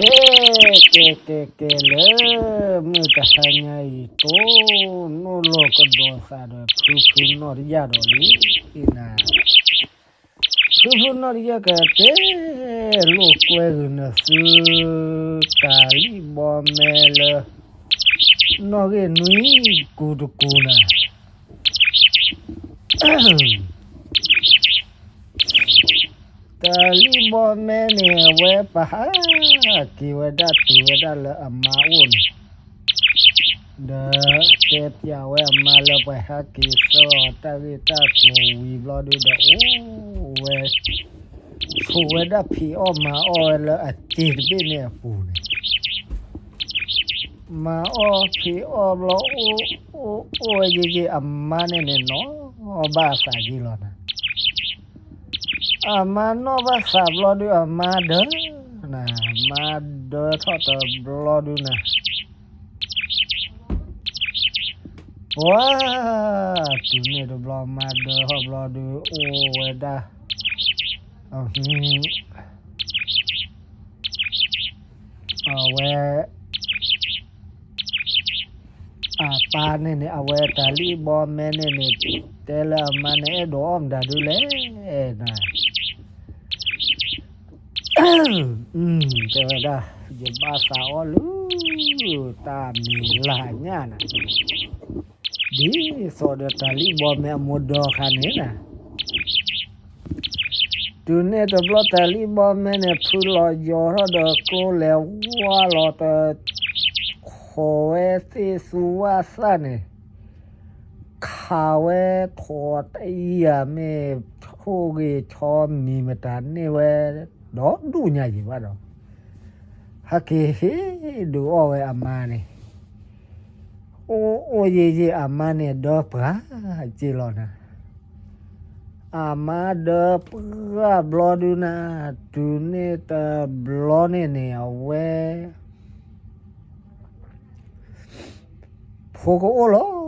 ကဲ ကဲ ကဲ ကဲ လၢမုၢ်တဟါညါအံၤ တိၢ်နီၣ်လီၤကဒီးသးဒီး ဖုဖုနီၣ်တယၣ်ဒီးလံ နၤ ဖုဖုနီၣ်တယၣ်ကတဲ လိာ်ကွဲဂ့ၤနသု တၢ်လံၣ်ဘီမဲလၢ နီၣ်ဂံၢ်နွံကူတကူနၤ တၢ်လံၣ်ဘီမဲန့ၣ် အဝဲပဟးက့ၤဝဲဒၣ်တုၤဝဲဒၣ်လၢအမါအိၣ်န့ၣ် ဒီးတဲပျးဝဲအမါလၢပှၤဟဲက့ၤသၢအီၤတၢ်ဂ့ၢ်တၢ်ကျိၤဝံၤဘျီဒုဒီး အိၣ်ဝဲ ဆိးဝဲဒၣ်ဖံးအီၣ်မၤအီၣ်ဝဲလၢအစ့တဘ့ၣ်န့ၣ်အပူၤန့ၣ် မၤအီၣ်ဖံးအီၣ်ဘျီ အိၣ် အိၣ် အိၣ်ဝဲယံာ်ယံာ် အမါန့ၣ်န့ၣ် နီၣ်ဘၣ်အသးယံာ်လီၤနၤ အမါနီၣ်ဘၣ်သးဘျီဒု အမါဒၢနၤ မါဒၢထီၣ်တဘျီဒုနၤ ပှၤ တုၤန့ၣ်တဘျီ မါဒၢထီၣ်ဘျီဒု အိၣ်ဝဲဒၣ် အဝဲ အပၢ်န့ၣ်န့ၣ် အဝဲတၢ်လံၣ်ဘီမဲန့ၣ်န့ၣ် တဲလၢအမါန့ၣ် အဲၣ်ဒိးအီၣ်မတၤဒုလဲၣ်နၤ တဲဝဲဒၣ် ယဘၣ်သးအီၣ်လၢ တၢ်မံၤလၢညၣ်နၤ ဒ်သိးဒီးတၢ်လံၣ်ဘီမဲအမိၢ်ဒၢခါန့ၣ်နၤ တုၤန့ၣ်တဘျီတၢ်လံၣ်ဘီမဲန့ၣ် ဖုလီၤယီၤထီၣ်ဒီးကျိလဲၤဝါလီၤတ ခိးဝဲသ့ၣ်သူဝၣ်သၣ်န့ၣ် ခးဝဲထိးတအံၤဧါ မ့ၢ်ဆိၣ်ဂ့ၤဆီမံၤမတၤန့ၢ်ဝဲ ဒီးဒူၣ်ညါယံၤဘၣ်ဒီး ဟဲက့ၤဟ့ၣ်ဒုးအီၣ်ဝဲအမါန့ၣ် အိၣ်အိၣ်ယံာ်ယံာ်အမါန့ၣ်ဒၢပှၤက့လီၤနၤ အမါဒၢပှၤဘျီဒုနၤ တုၤန့ၣ်တဘျီန့ၣ်န့ၣ် အဝဲ ဖိကအိၣ်လီၤ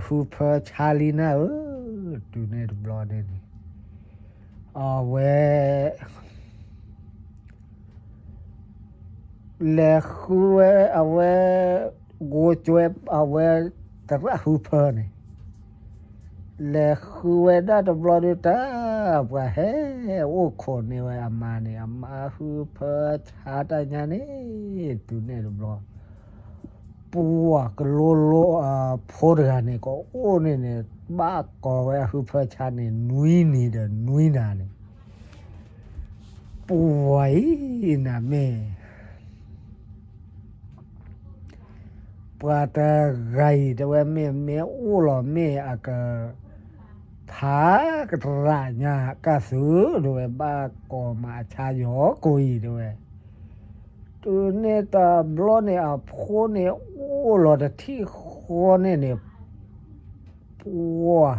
ဟုဖၢဆါလံနၤဧၢ, တုၤန့ၣ်တဘျီန့ၣ်န့ၣ် အဝဲ လဲၤဃုဝဲအဝဲ ဂိၤကွဲအဝဲ သရၣ်ဟုဖၢန့ၣ် လဲၤဃုဝဲဒၣ်တဘျီဒုတၢ် ပှၤဟဲအိၣ်ခိးန့ၢ်ဝဲအမါန့ၣ် အမါဟုဖၢဆါတၢ်ညါန့ၣ် တုၤန့ၣ်တဘျီ ပှၤကလိလိအဖိတဂၤန့ၣ် ကအိၣ်န့ၣ်န့ၣ် ဘၣ်ကိးဝဲအဟုဖၢဆါန့ၣ် နွံနံၤဒီးနွံနၤန့ၣ် ပှၤအံၤနၤမ့ၢ် ပှၤတဂၤအံၤ တဲဝဲမ့ၢ်မ့ၢ်အိၣ်လီၤမ့ၢ်အက ဖးကရၣ်ညါကသု တဲဝဲ ဘၣ်ကိးမးအဆါယီၤကိးအံၤ တဲဝဲ တုၤန့ၣ်တဘျီန့ၣ် အဖိန့ၣ်အိၣ်လီၤတထံၣ်ဃီန့ၣ်န့ၣ် ပှၤ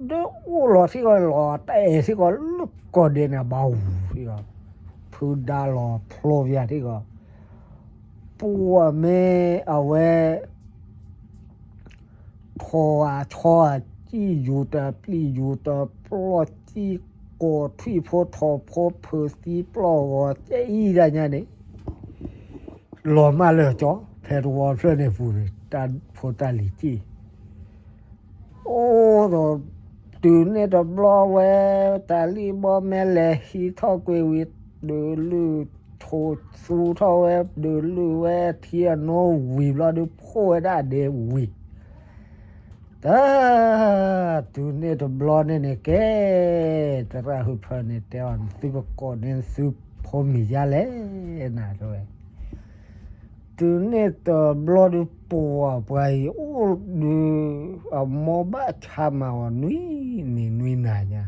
ဒီးအိၣ်လီၤထံၣ်ဃီလီၤ တအဲၣ်ထံၣ်ဃီလၢကီၢ်ဒဲးန့ၣ် ဘၣ်ဝူၤထံၣ်ဃီ ဖုဒါလီၤဖျိပယါထံၣ်ဃီ ပှၤမ့ၢ်အဝဲ ထိးအဆီအ စံၣ်ယူၤတပျံၢ်ယူၤတပျီၢ် စံၣ်ကိးထွံၣ်ဖိထိးဖိဖုးသံပျီၢ်ဂီၤ ကဲအံၤဒၣ်ညါန့ၣ် လီၤမၢ်လၢကၠီ ဖဲတဝီဖျၢၣ်န့ၣ်ပူၤန့ၣ် တၢ်ဖိတၢ်လံၤစံၣ် အိၣ်ဒီး တုၤန့ၣ်တဘျီဝဲ တၢ်လံၣ်ဘီမဲလဲၤဟံးထီၣ်ကွံာ်ဝံၤ ဒုးလုၢ်ထိးသူထီၣ်ဝဲ ဒုးလုၢ်ဝဲထံအနိဝံၤဘျီဒုးဖှိၣ်ဝဲဒၣ်ဒဲဝံၤ တၢ် တုၤန့ၣ်တဘျီန့ၣ်န့ၣ်ကဲ သရၣ်ဟုဖၢန့ၣ်တဲအီၤ နသုကကိးန့ၢ်သုဖိမံၤယါလဲၣ် နၤတဲဝဲ တုၤန့ၣ်တဘျီဒုးပှၤပှၤအံၤအိၣ်ဒုး အမိၢ်ဘၣ်ဆါမၤအီၤနွံနံၤနွံနၤညါ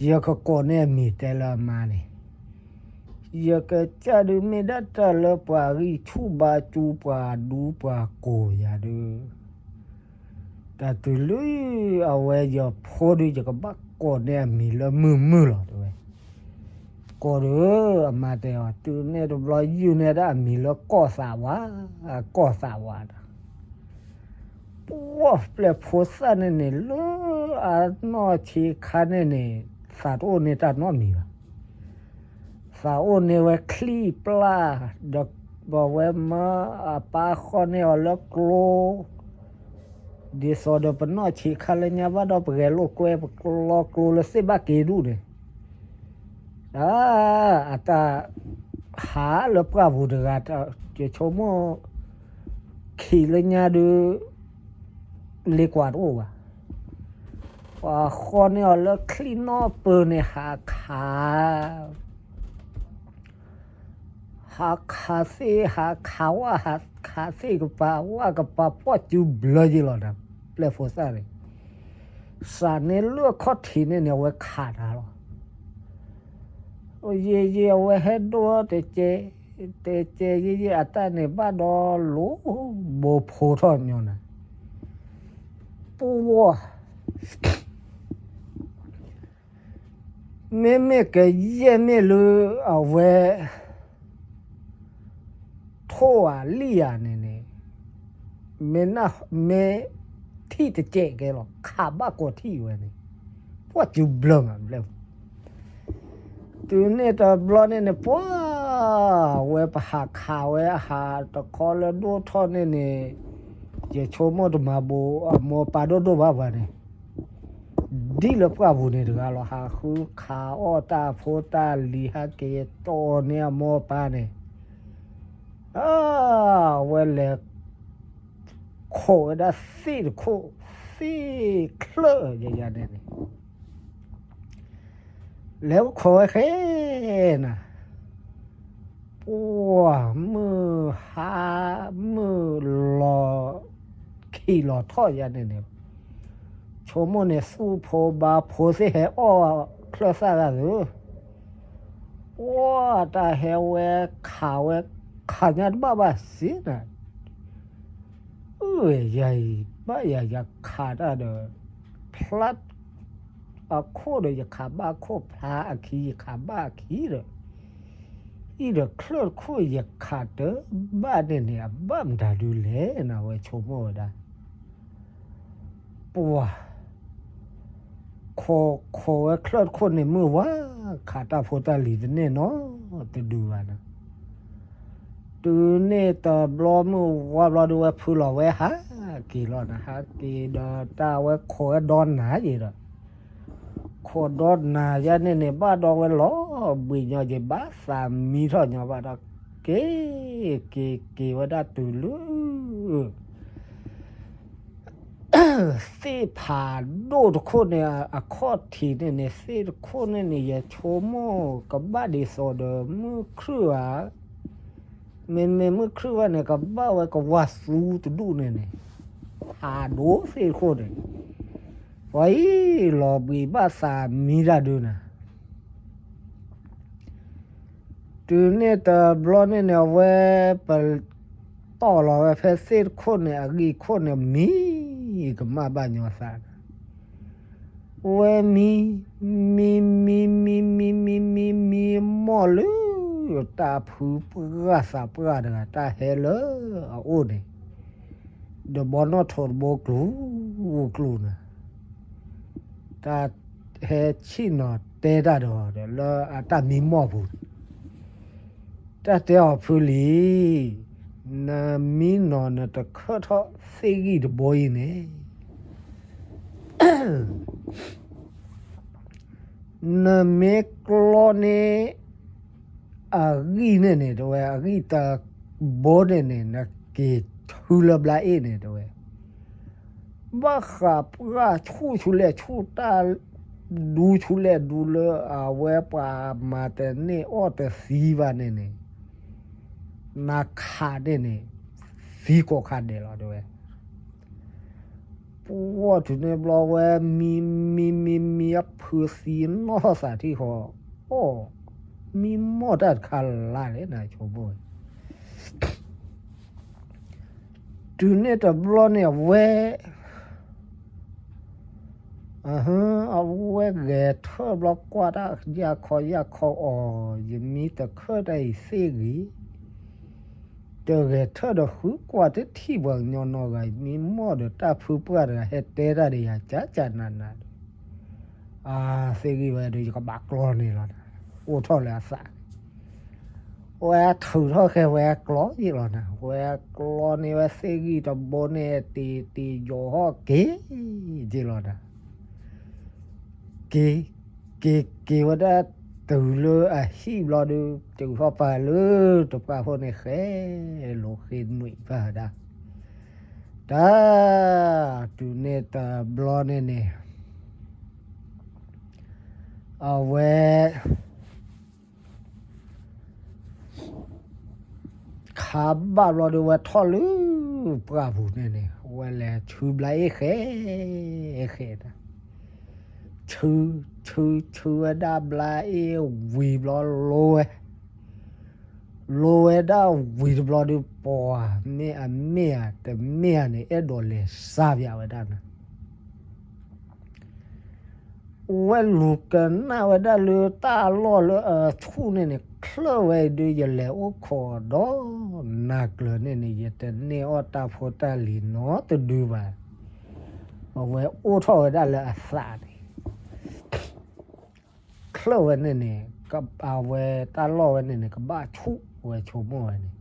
ယကကိးန့ၢ်အမံၤတဲလၢအမါန့ၣ် ယကစၢ်ဒုးမ့ၢ်ဒၣ်တၢ်လၢပှၤဂံၢ်ဆူၣ်ဘါဆူၣ်ပှၤဒူပှၤကိးယၤဒုး တၢ်တုၤလၢအဝဲယဖိဒုး ယကဘၣ်ကိးန့ၢ်အမံၤလၢမုၢ်မုၢ်လီၤတဲဝဲ ကိးဒုး အမါတဲအီၤ တုၤန့ၣ်တဘျီယုၢ်န့ၢ်ဒၣ်အမံၤလၢကီၢ်သးဝး ကီၢ်သးဝးဒီး ပှၤပျဲၢ်ဖိသၣ်န့ၣ်န့ၣ် လၢအနီၢ်ဆံးခါန့ၣ်န့ၣ် သးတအိၣ်န့ၢ်တၢ်နီတမံၤဘၣ် တၢ်အိၣ်န့ၢ်ဝဲချံၣ်ပျၢ်, ဒီးပဝဲမၢအပၢ်ဃီန့ၢ်အီၤလၢကျိ, ဒ်သိးဒီးပနီၢ်ဆံးခါလၢညါဘၣ်ဒီးပဂဲၤလိာ်ကွဲ ပကျီကျိလၢသ့ၣ်ဘၣ်က့ၤဒူၣ်န့ၣ်, အတၢ်ဟးလၢပှၢ်ပူၤတဂၤ, ယဆိကမိၣ် ခံးလၢညါဒုး လ့ကွၢ်တအိၣ်ဘၣ်. ပှၤဃီန့ၢ်အီၤလၢချံၣ်နီၢ်ပၢၢ်န့ၣ် ဟးခး ဟးခးသ့ၣ် ဟးခးဝၣ် ဟးခးသ့ၣ်ကပၤ ဝၣ်ကပၤ ပှီၢ်စုဘျၢယ့လီၤဒီး ပျဲၢ်ဖိသၣ်န့ၣ် စးန့ၢ်လၢအခီၣ်ထံးန့ၣ်န့ၣ် အဝဲခးတၢ်လီၤ. ယံာ်ယံာ်အဝဲဟဲဒိၣ်တကဲ, တကဲယံာ်ယံာ်အတၢ်န့ၣ်ဘၣ်ဒီး လိၤဘိဖိထီၣ်ညီနၤ, ပဝီ မ့မ့ၢ်ကယဲၢ်မ့ၢ်လၢအဝဲ ထိၣ်ဧါလံၣ်ဧါန့ၣ်န့ၣ်, မ့ၢ်ထံၣ်တကဲးကဲလီၤ ခးဘၣ်ကိးထံၣ်ဝဲန့ၣ်, ပှၢ်စုဘျၢမးဘျဲၣ် တုၤန့ၣ်တဘျီန့ၣ်န့ၣ် ပှၤ ဝဲပဟးခးဝဲအဟးတခီလၢဒိၣ်ထီၣ်န့ၣ်န့ၣ်, ယဆိကမိၣ်တမၤဘူးအမိၢ်ပၢ်ဒိၣ်ဒိၣ်ဘၣ်ပှၤန့ၣ်, ဒ်လၢပှၢ်ပူၤန့ၣ်တဂၤလီၤ ဟးဃုခးအီၣ်တၢ်ဖိတၢ်လံၤ ဟးက့ၤတီၢ်န့ၢ်အမိၢ်ပၢ်န့ၣ်, အဝဲလဲၤ ခိးဝဲဒၣ်သ့ၣ်တခိၣ်, သ့ၣ်ချၢၣ်ယယၤန့ၣ်န့ၣ်, လဲၤခိးဝဲဃဲနၤ, ပှၤမုၢ်ဟါ မုၢ်လီၤ ခံးလီၤထီၣ်ယၤန့ၣ်န့ၣ်, ဆိကမိၣ်န့ၣ် သူၣ်ဖိဘါဖိသ့ၣ်ဟဲအီၣ်ချၢၣ်သၣ်ဂၤသု ပှၤတၢ်ဟဲဝဲခးဝဲ ခးညါတဘၣ်ဘၣ်စ့နၤ, အၢ ယၤအံၤ ဘၣ်ယၤယခးတၢ်ဒီး ဖျါအခိၣ်ဒီး ယခးဘၣ်ခိၣ် ဖျါအခံ ယခးဘၣ်အခံဒီး အံၤဒီးချၢၣ်တခိၣ်ယခးတဘၣ်န့ၣ်န့ၣ် အဘၣ်မတၤဒုလဲၣ်နၤ ဝဲဆိကမိၣ်ဝဲဒၣ် ပှၤ ခိးခိးဝဲချၢၣ်တခိၣ်န့ၣ် မုၢ်ဝါ ခးတၢ်ဖိတၢ်လံၤတန့ၢ်နီတဒုဘၣ်နၤ, တုၤန့ၣ်တဘျီမုၢ်ဝါဘျီဒုးဝဲဖုလီၤဝဲဟးက့ၤလီၤနၤ, ဟးက့ၤဒီးတၢ်ဝဲခိးဝဲဒီနၤယံၤဒီး ခိးဒီနၤယါန့ၣ်န့ၣ် ဘၣ်ဒီးဝဲလီၤဘှံးညီက့ၤ ဘၣ်သးမံထီၣ်ညီဘၣ်ဒီး က့ၤ က့ၤက့ၤဝဲဒၣ်တုၤလၢ သ့ၣ်ဖးဒိၣ်တခိၣ်န့ၣ် အခီၣ်ထံးန့ၣ်န့ၣ် သ့ၣ်တခိၣ်န့ၣ်န့ၣ် ယဆိကမိၣ်ကဘၣ်ဒ်သိးဒီး မုၢ်ခရုၣ်ဧါ, မ့မ့ၢ်မုၢ်ခရုၣ်ဘၣ်န့ၣ် ကဘၣ်ဝဲကဝၢ်သူတဒူၣ်န့ၣ်န့ၣ်, ဖးဒိၣ်သ့ၣ်တခိၣ်န့ၣ်, ပှၤအံၤလီၤဘှံးဘၣ်သးမံတၢ်ဒုးနၤ တုၤန့ၣ်တဘျီန့ၣ်န့ၣ် အဝဲ ပတီၢ်လီၤဝဲဖဲသ့ၣ်တခိၣ်န့ၣ် အဂံၢ်ခိၣ်န့ၣ် မံ ကမၣ်ဘၣ်ညီသးန့ၣ်, ဝဲမံ မံ မံ မံ မံ မံ မံ မံမီၢ်လၢ တၢ်ဖုပှၢ်သးပှၢ်တဂၤ တၢ်ဟဲလၢအအိၣ်န့ၣ် ဒီးဘီနီၣ်ထိးတဘိကျိၤ ကျိၤန့ၣ် တၢ်ဟဲဆ့ၣ်နီၤတဲတၢ်ဒီး လၢအတၢ်မံမီၢ်ပူၤန့ၣ်, တၢ်တဲအီၤဖုလံၤ, နမံနီၤနတခၢၣ်ထီၣ်သ့ၣ်ဂံၢ်တဘိအံၤန့ၣ် နမ့ၢ်ကျီန့ၢ် အဂံၢ်န့ၣ်န့ၣ် တဲဝဲ အဂံၢ်တဘိန့ၣ်န့ၣ် နက့ၤထုလၢဘျါအ့ၣ်န့ၣ် တဲဝဲ, ဘၣ်ဃးပှၢ်ဆူၣ်ဆူၣ်လဲၣ်ဆူၣ် တၢ်ဒူဆူၣ်လဲၣ်ဒူလၢအဝဲပှၤမၤတန့ၢ်အီၣ်တသံဘၣ်န့ၣ်န့ၣ်, နခးန့ၣ်န့ၣ် သံကိးခါဒဲးလီၤ တဲဝဲ ပှၢ်တုၤန့ၣ်ဘျီဝဲ မံ မံ မံ မံ အဖုသံနီၢ်သးထံၣ်ဃီ, အိၣ် မံမီၢ်တၢ်တခါလၢ်လၢ်န့ၣ် ဆိကမိၣ်ဝဲ, တုၤန့ၣ်တဘျီန့ၣ် အဝဲ အဝဲဂဲၤထၢၣ်ဘျီကွၢ်တၢ် ယၢ်ခီယၢ်ခီအီၤ ယမံတခၢၣ်တၢ်အံၤသ့ၣ်ဂ့ၤ တဂဲၤထၢၣ်ဒီးဃုကွၢ်တထံၣ်ပှၤကညီနီတဂၤ မံမီၢ်ဒီးတၢ်ဖုပှၢ်တဂၤ ဟဲတဲတၢ်ဒီးယၤ ကၢ်ကၢ်နးနးဒီး အသ့ၣ်ဂ့ၤဝဲဒီး ယကဘၣ်ကျီန့ၣ်လီၤ, အိၣ်ထီၣ်လၢအသးန့ၣ် ဝဲထုးထီၣ်ဃဲဝဲကျီယ့ၢ်လီၤနၤ, ဝဲကျီန့ၢ်ဝဲသ့ၣ်ဂံၢ်တဘိန့ၣ် တ့တ့ယီၤဟီၣ်က့ၤယ့ၢ်လီၤနၤ, က့ၤ က့ၤက့ၤဝဲဒၣ်တုၤလၢအဟံၣ်ဘျီဒုး တုၤထီၣ်ပာ်လၢတပှၢ်ဖိန့ၣ် ဃဲလိာ်ဃ့နွံၣ်ပာ်ဝဲဒၣ်, တၢ် တုၤန့ၣ်တဘျီန့ၣ်န့ၣ် အဝဲ ခါဘၣ်ဘျီဒုး ဝဲထီၣ်လၢပှၢ်ပူၤန့ၣ်န့ၣ် ဝဲလဲၤဆူဘျါအ့ၣ်ဃဲ ဃဲဒၣ်, ဆူ ဆူ ဆူဝဲဒၣ်ဘျါအ့ၣ်ဝံၤဘျီ လိဝဲ လိဝဲဒၣ်ဝံၤတဘျီဒုး ပှၤ မ့ၢ်အမ့ၢ်ဧါ တမ့ၢ်ဧါန့ၣ် အဲၣ်ဒိးလဲၤစါပၠးဝဲဒၣ်နၤ ဝဲလူၤကနၣ်ဝဲဒၣ်လၢတၢ်လီၢ်လၢအဆူၣ်န့ၣ်န့ၣ် ချၢၣ်ဝဲဒုး ယလဲၤအိၣ်ခိးဒီးနၤကျၢၤန့ၣ်န့ၣ် ယတန့ၢ်အီၣ်တၢ်ဖိတၢ်လံၤနီတဒုဘၣ်. အဝဲအိၣ်ထီၣ်ဝဲဒၣ်လၢအသးန့ၣ် ချၢၣ်ဝဲန့ၣ်န့ၣ် အဝဲတၢ်လီၢ်ဝဲန့ၣ်န့ၣ် ကဘၣ်ဆူၣ်ဝဲဆိကမိၣ်ဝဲန့ၣ်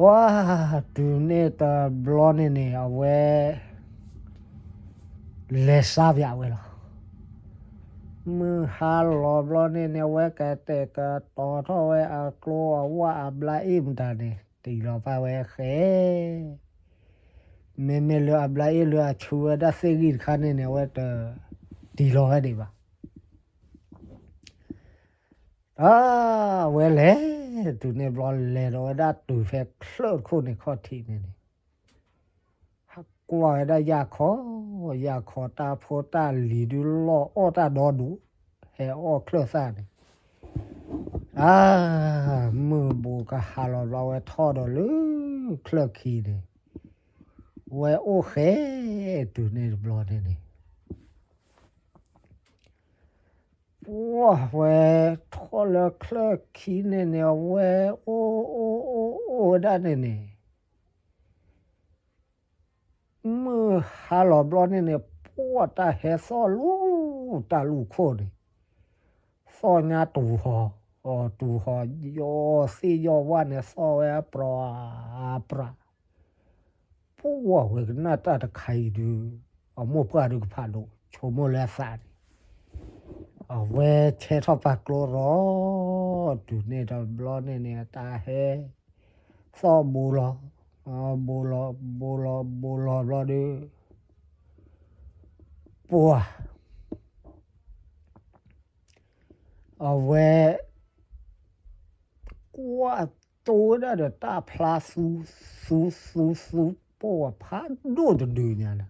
ဝါ တုၤန့ၣ်တဘျီန့ၣ်န့ၣ် အဝဲ လဲၤစါပၠးဝဲလီၤ. မုၢ်ဟါလီၤဘျီန့ၣ်န့ၣ် အဝဲကတဲာ်ကတီၤထီၣ်ဝဲအကျိအဝၣ်အဘျါအ့ၣ်မတၤန့ၣ် တ့ၢ်လီၤပာ်ဝဲဃဲ မ့မ့ၢ်လၢအဘျါအ့ၣ်လၢအဆူဝဲဒၣ်သ့ၣ်ဂံၢ်တခါန့ၣ်န့ၣ် အဝဲတ့ၢ်လီၤဝဲဒံးဘၣ်. အဝဲလဲၤ တုၤန့ၣ်ဘျီ လဲၤဒီးဝဲဒၣ်တုၤဖဲချၢၣ်တခိၣ်န့ၣ်ခီၣ်ထံးန့ၣ်န့ၣ် ဟးကွၢ်ဝဲဒၣ်ယၢ်ခီ ယၢ်ခီတၢ်ဖိတၢ်လံၤဒုးလီၢ်အီၣ်တၢ်ဒီဒူၣ် ဟဲအီၣ်ချၢၣ်သၣ်န့ၣ် အါ မုၢ်ဘူးကဟါလီၤဘျီ ဝဲထီၣ်ဒီးလၢချၢၣ်ခံန့ၣ် ဝဲအိၣ်ဃဲ တုၤန့ၣ်တဘျီန့ၣ်န့ၣ် ပှၢ်ဝဲထီၣ်လၢချၢၣ်ခံန့ၣ်န့ၣ် အဝဲအိၣ်အိၣ်အိၣ်အိၣ်ဝဲဒၣ်န့ၣ်န့ၣ် မုၢ်ဟါလီၤဘျီန့ၣ်န့ၣ် ပှၢ်တၢ်ဟဲသီၣ်လူၤတၢ်လူၤခိၣ်န့ၣ် သီၣ်ညါတူၤဟီၣ် အတူၤဟီၣ် ယီၤသ့ၣ်ယီၤဝၣ်န့ၣ် သီၣ်ဝဲအပြးအပြး ပှၢ်ဝဲကနၣ်တၢ်တခါအံၤဒုး အမိၢ်ပှၢ်ဒုးကဖးဒိၣ် ဆိကမိၣ်လၢအသးန့ၣ် အဝဲဆဲထီၣ်ပာ်ကျိရီ တုၤန့ၣ်တဘျီန့ၣ်န့ၣ် အတၢ်ဟဲ သီၣ်ဘူးလီၤ ဘူးလီၤ ဘူးလီၤ ဘူးလီၤဘျီဒုး ပှၢ် အဝဲ ကွၢ်တိဝဲဒၣ်ဒီးတၢ်ဖျါသူ သူ သူ သူ ပှၢ်ဖးဒိၣ်တဒုညါန့ၣ်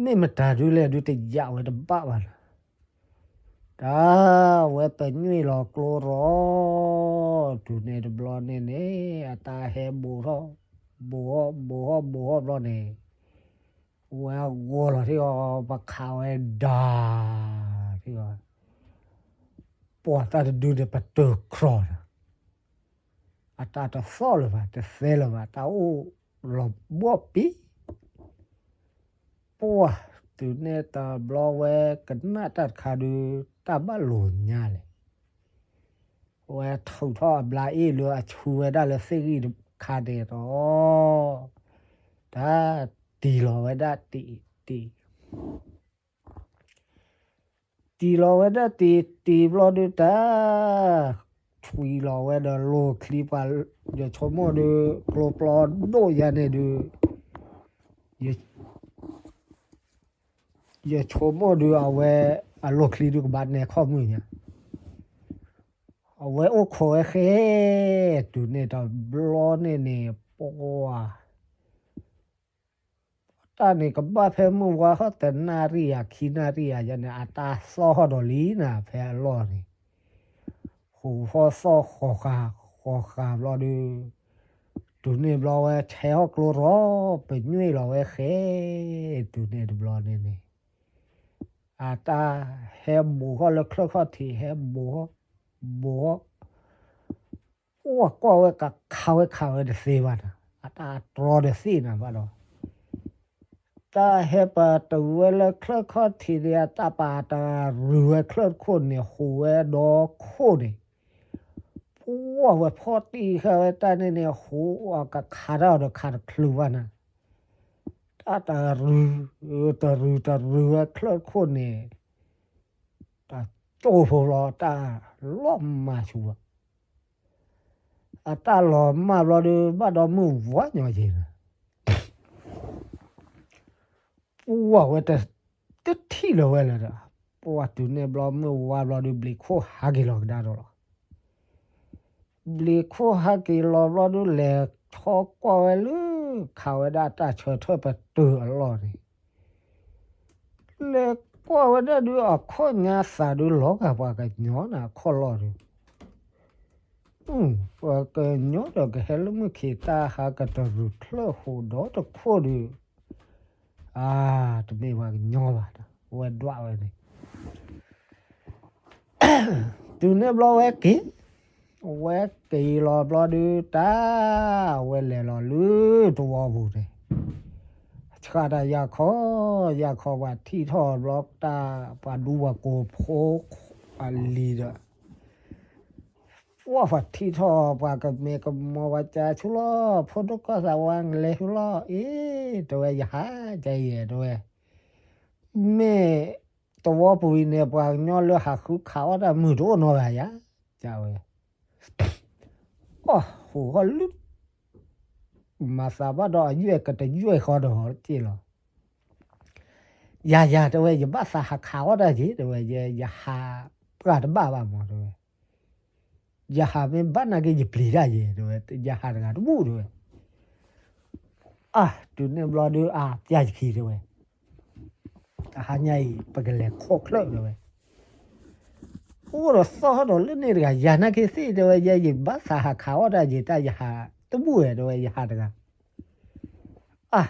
မ့ၢ်မတၤဒုလဲၣ်ဒုးတယာ်ဝဲတဘၣ်ဘၣ်လီၤ. တၢ်ဝဲပညွ့ၣ်လီၤကျိရီ တုၤန့ၣ်တဘျီန့ၣ်န့ၣ် အတၢ်ဟဲဘူးထီၣ် ဘူးထီၣ် ဘူးထီၣ် ဘူးထီၣ်ဘျီန့ၣ် ဝဲဂီၤလီၤထံၣ်အီၤ ပခးဝဲဒါ ထံၣ်အီၤ ပှၢ်တၢ်တဒုန့ၣ် ပတၢၢ်ကြီၤဒီး အတၢ်တသီၣ်လၢၤဘၣ် တသဲလၢၤဘၣ် တၢ်အိၣ်လီၤဘီၣ်ပံၤ ပှၢ် တုၤန့ၣ်တဘျီဝဲကနၣ်တၢ်တခါဒုး တၢ်ဘၣ်လိာ်ညါလဲၣ် ဝဲထုးထီၣ်အဘျါအ့ၣ်လၢအဆူဝဲဒၣ်လၢသ့ၣ်ဂံၢ်တခါန့ၣ်ဒီး တၢ်တ့ၢ်လီၤဝဲဒၣ်တ့ၢ်တ့ၢ် တ့ၢ်လီၤဝဲဒၣ်တ့ၢ်တ့ၢ်ဘျီဒုးတၢ် ထွံလီၤဝဲဒီးလိၢ်ချံပှၤ ယဆိကမိၣ်ဒုး ကျိပျီဒိၣ်ယါန့ၣ်ဒုး ယဆိကမိၣ်ဒုးအဝဲ အလိၢ်ချံဒုးကဘၣ်နဲခီၣ်မုၢ်ညါ အဝဲအိၣ်ခိးဝဲဃဲ တုၤန့ၣ်တဘျီန့ၣ်န့ၣ် ပှၢ် တၢ်န့ၣ်ကဘၣ်ဖဲမုၢ်ဝါဟီၣ်တနၣ်ရံၣ်ဧါ ခံနၣ်ရံၣ်ဧါယါန့ၣ် အတၢ်သီၣ်ဟီၣ်ဒီးလံနၤ ဖဲအလီၢ်န့ၣ် ဟူးဟီၣ်သီၣ်ဃီၤဃာ် ဃီၤဃာ်ဘျီဒုး တုၤန့ၣ်ဘျီဝဲဆဲဟီၣ်ကျိရီ ပညွ့ၣ်လီၤဝဲဃဲ တုၤန့ၣ်တဘျီန့ၣ်န့ၣ် အတၢ်ဟဲဘူးဟီၣ်လၢချၢၣ်ခီၣ်ထံး ဟဲဘူးဟီၣ် ဘူးဟီၣ် ပှၢ်ကွၢ်ဝဲကခးဝဲခးဝဲတသ့ဘၣ်နၤ အတၢ်တြီတသ့နၤဘၣ်ဒီး တၢ်ဟဲပတုာ်ဝဲလၢချၢၣ်ခီၣ်ထံးန့ၣ် အတၢ်ပာ်တရူးဝဲချၢၣ်တခိၣ်န့ၣ် ဟူးဝဲဒီခိၣ်န့ၣ်, ပှၢ်ဝဲဖီၣ်တံၢ်ဃာ်ဝဲတၢ်န့ၣ်န့ၣ် ဟူးအကခးတၢ်အီၤဒီးခးတချုးဘၣ်နၤ, တၢ်တရူး, တရူးတရူးဝဲချၢၣ်တခိၣ်န့ၣ် တၢ်ကၠိဖိလီၤ တၢ်လီၤမၢ်ဆူၣ်ဘၣ်. အတၢ်လီၤမၢ်ဘျီဒီး ဘၣ်ဒီမုၢ်ဝါညီက့ၤလီၤ. ပှၢ်ဝဲတထံၣ်လၢၤဝဲလၢၤဒီး, ပှၢ်တုၤန့ၣ်ဘျီမုၢ်ဝါဘျီဒီး ဘျံးခိၣ်ဟးက့ၤလီၤကဒါဒီးလီၤ. ဘျံးခိၣ်ဟးက့ၤလီၤဘျီဒီး လဲၤထီၣ်ကွၢ်ဝဲလၢ ခးဝဲဒၣ်တၢ်ဆၢထၢၣ်ပတုာ်အလီၢ်န့ၣ် လဲၤကွၢ်ဝဲဒၣ်ဒုး အခီၣ်ညါသးဒုးလီၤဂာ်ပှၤကညီန့ၣ်အခီၣ်လီၢ်ဒီး, ပှၤကညီဒီးကဟဲလၢမုၢ်ခံး တၢ်ဟးကတရူးချၢၣ်ဟူးဒီတခိၣ်ဒီး, အါ, တမ့ၢ်ပှၤကညီဘၣ်ဒီး ဝဲဒွးဝဲန့ၣ် တုၤန့ၣ်ဘျီဝဲက့ၤ, ဝဲက့ၤလီၤဘျီဒုးတၢ်, ဝဲလဲၤလီၤလၢသဝီပူၤန့ၣ်, ဆှၣ်တၢ်ယၢ်ခီ, ယၢ်ခီပှၤထံၣ်ထီၣ်ဘျီတၢ်, ပှၤဒူပှၤကိးဖိအလံၤဒီး, ပှၢ်ပှၤထံၣ်ထီၣ်ပှၤကမဲာ်ကမီၤပှၤကဆူလီၤ, ဖိဒိၣ်ကီၢ်သးဝါလဲၤဆူလီၤ, အ့, တဲဝဲ ယဟးကယဲၢ် တဲဝဲ မ့ၢ်သဝီပူၤအံၤန့ၣ် ပှၤကညီလၢဟးဃုခးအီၣ်တၢ်မုာ်တအိၣ်နီတဂၤယၤ, ကဝဲ, အီၣ်ဟူးဟီၣ်လၢ, မၤသးဘၣ်ဒီးအယွဲၢ်ကတယွဲၢ်ဃီဒီးက့ၢ်လီၤ. ယၤယၤ တဲဝဲ ယဘၣ်သးဟးခးအီၣ်တၢ်က့ၤ တဲဝဲ, ယဟးပှၢ်တဘၣ်ဘၣ်မး တဲဝဲ, ယဟးမ့ၢ်ဘၣ်နာ်က့ ယပျံၤတၢ်ယဲၢ် တဲဝဲ, ယဟးတဂၤတဘူၣ် တဲဝဲ, အါ, တုၤန့ၣ်ဘျီဒုး အါ, ပျၢ်ယခံ တဲဝဲ, တဟါညါအံၤ ပကလဲၤခိးချၢၣ် တဲဝဲ, အိၣ်ဒီးသီၣ်ဒီးလၢန့ၣ်တဂၤ ယၤနာ်က့သ့ၣ် တဲဝဲ, ယဲ ယဘၣ်သးဟးခးအီၣ်တၢ်ယဲၢ် တၢ်ယဟးတဘူၣ်ဝဲ တဲဝဲ, ယဟးတဂၤ အါ,